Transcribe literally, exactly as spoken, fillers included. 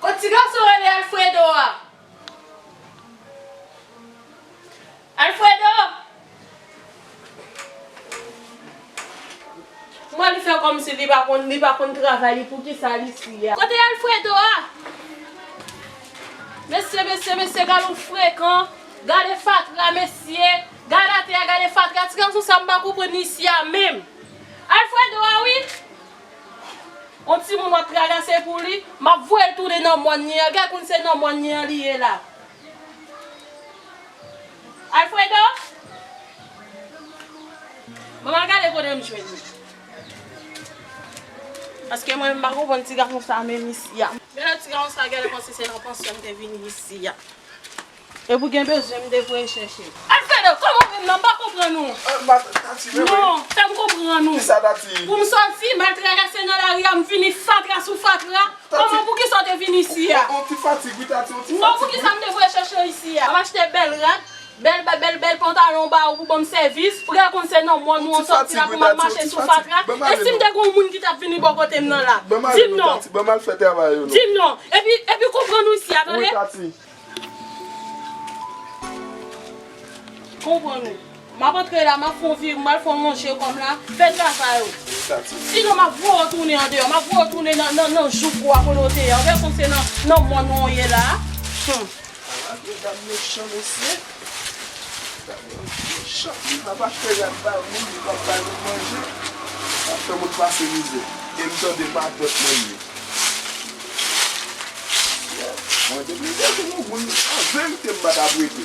Kot ti gason rele Alfredo a? Alfredo! Mwen li fè kòmsi li pa konn, li pa konn travay li, poukisa li isi a? Kote Alfredo a? Mesye, mesye, mesye, gade yon frekan. Gade fatra, mesye. Gade atè a, gade fatra. Ti gason sa m pa konprann isi a menm. Alfredo a wi. On timoun w ap trakase pou li, m ap voye l tounen nan mòn li an. Gade konn se nan mòn li an li ye la. Alfredo? Bon, m al gade kote m jwenn li. Paske mwen, m pa konprann ti gason sa menm isi a. Men lè ti gason sa gade kòmsi se nan pansyon m te vini isi a. E pou gen bezwen m te voye chèche. Alfredo, kòman w vin nan? M pa konprann ou. Ah, ma, Tati, men mwen. Non, fè m konprann ou. Kisa, Tati? Pou m sòti, m al travèse nan lari a, m vini fatra sou fatra. Tati. Kòman, poukisa w te vin isi a? On, on ti fatig, wi, Tati, on ti fatig, wi. Non, poukisa m te voye chèche w isi a? M achte bèl rad, bèl, bèl, bèl, bèl pantalon ba ou pou ban m sèvis. Ou genlè konn se nan mòn ou sòti la pou m ap mache sou fatra. E si m te gen yon moun ki t ap vini bò kote m nan la? Di m non. Tati, ban m al fè travay yo, non. Di m non. Epi, epi konprann ou isi a, tande? Wi, Tati. Konprann ou. M ap antre la, m ap fè yon vire, m al fè yon lonje kò m la, fè travay ou. Sinon, m ap voye w tounen andeyò, m ap voye w tounen nan, nan, nan jouk ou a kote w te ye a. Ou genlè konn se nan, nan mòn ou ye la. Hmm. Ala medam mechan, mesye. Medam mechan, li p ap achte rad bay moun, li p ap bay moun manje. L ap fè moun pase mizè. E m tande pa dòt mwen li ye. Mwen depi m te vin yon moun, an verite m pa t ap rete.